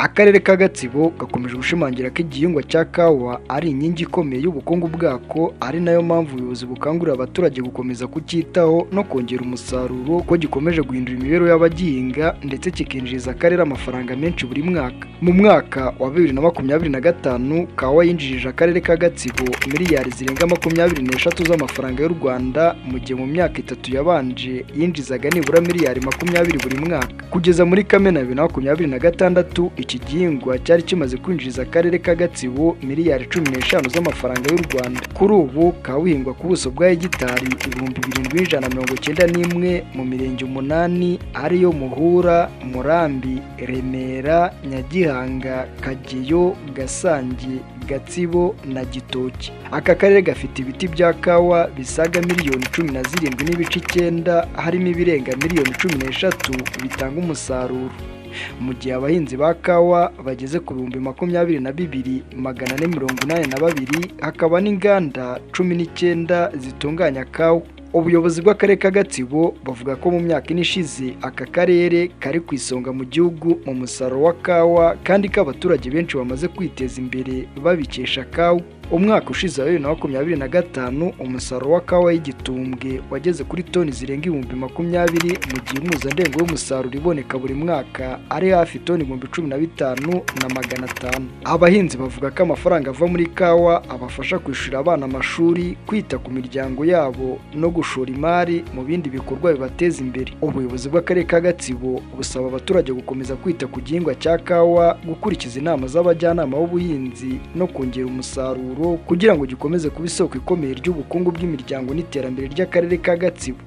Akarere ka Gatsibo gakomeje gushimangira ko igihingwa cya kawa ari inkingi ikomeye y'ubukungu bwako, ari nayo mpamvu ubuyobozi bukangurira abaturage gukomeza kucyitaho no kongera umusaruro, ko gikomeje guhindura imibereho y'abagihinga ndetse kikinjiriza akarere amafaranga menshi buri mwaka. Mu mwaka wa 2025, kawa yinjirije akarere ka Gatsibo miliyari zirenga 23 z'amafaranga y'u Rwanda, mu gihe mu myaka 3 yabanje yinjizaga nibura miliyari 20 buri mwaka. Kugeza muri Kamena 2026, iki gihingwa cyari kimaze kwinjiriza akarere ka Gatsibo miliyari 15 z'amafaranga y'u Rwanda. Kuri ubu kawa ihingwa ku buso bwa hegitari 7191 mu mirenge 8, ariyo Muhura, Murambi, Remera, Nyagihanga, Kageyo, Gasange, Gatsibo na Gitoki. Aka karere gafite ibiti bya kawa bisaga miliyoni 17.9, harimo ibirenga miliyoni 13 bitanga umusaruro, mu gihe abahinzi ba kawa bageze ku 22,482, hakaba n'inganda 19 zitunganya kawa. Ubuyobozi bw'akarere ka Gatsibo bavuga ko mu myaka 4 ishize aka karere kari ku isonga mu gihugu mu musaruro wa kawa, kandi ko abaturage benshi bamaze kwiteza imbere babikesha kawa. Umwaka ushize wa 2025, umusaruro wa kawa y'igitumbwe wageze kuri toni zirenga 20,000, mu gihe impuzandengo y'umusaruro iboneka buri mwaka ari hafi toni 15,500. Abahinzi bavuga ko amafaranga ava muri kawa abafasha kwishyurira abana amashuri, kwita ku miryango yabo no gushora imari mu bindi bikorwa bibateza imbere. Ubuyobozi bw'akarere ka Gatsibo busaba abaturage gukomeza kwita ku gihingwa cya kawa, gukurikiza inama z'abajyanama b'ubuhinzi no kongera umusaruro kugira ngo gikomeze kuba isoko ikomeye ry'ubukungu bw'imiryango n'iterambere ry'akarere ka Gatsibo.